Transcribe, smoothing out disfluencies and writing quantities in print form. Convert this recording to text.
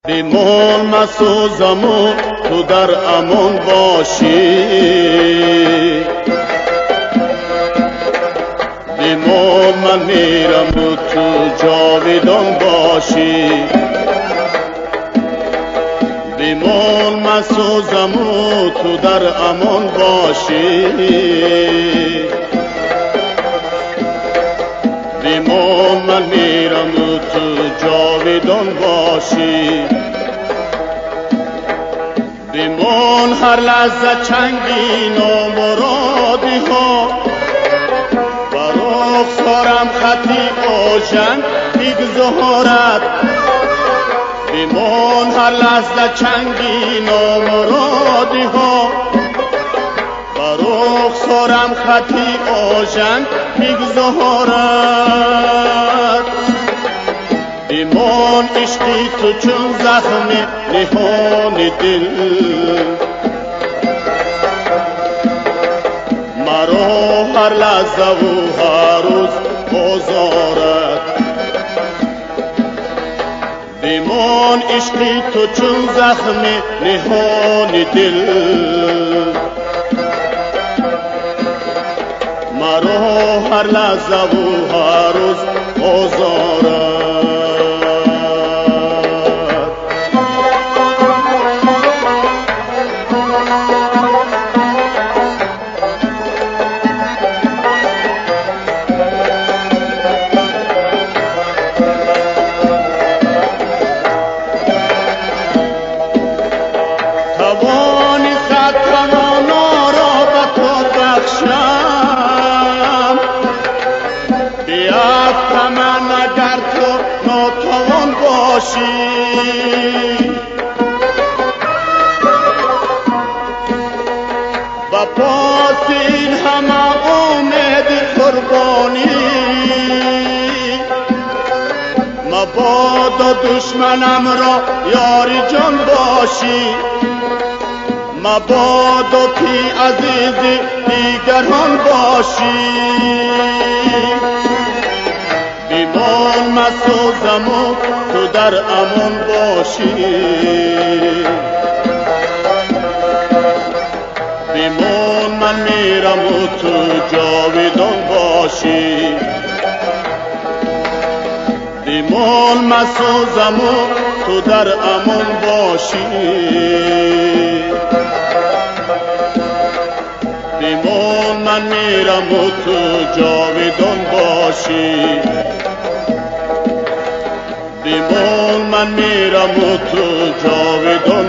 Бимон масӯзаму ту дар амон бошӣ. Бимон ман мираму ту ҷовидон бошӣ. Бимон масӯзаму ту дар амон бошӣ. Бимон ман мираму ту ҷовидон бошӣ. Бимон ҳар лаҳза чанги номуродиҳо бар рухсорам хати ожан бигзорад. Бимон ҳар лаҳза чанги номуродиҳо бар рухсорам хати ожан бигзорад. Бимон ишқи ту чун захми ниҳони дил маро ҳар лаҳзаву ҳар рӯз озорад. Бимон ишқи ту чун захми ниҳони дил маро ҳар лаҳзаву ҳар рӯз озорад. Тавони сад тавоноро ба ту бахшам, биафтаман агар ту нотавон бошӣ. Ба поси ин ҳама умеди қурбонӣ мабодо душманамро ёри ҷон бошӣ. Мабодо ки азизи дигарон бошӣ. Бимон масӯзаму ту дар амон бошӣ. Бимон ман мираму ту ҷовидон бошӣ. Бимон масӯзаму ту дар амон бошӣ. Бимон ман мираму ту ҷовидон бошӣ. Бимон ман мираму ту ҷовидон.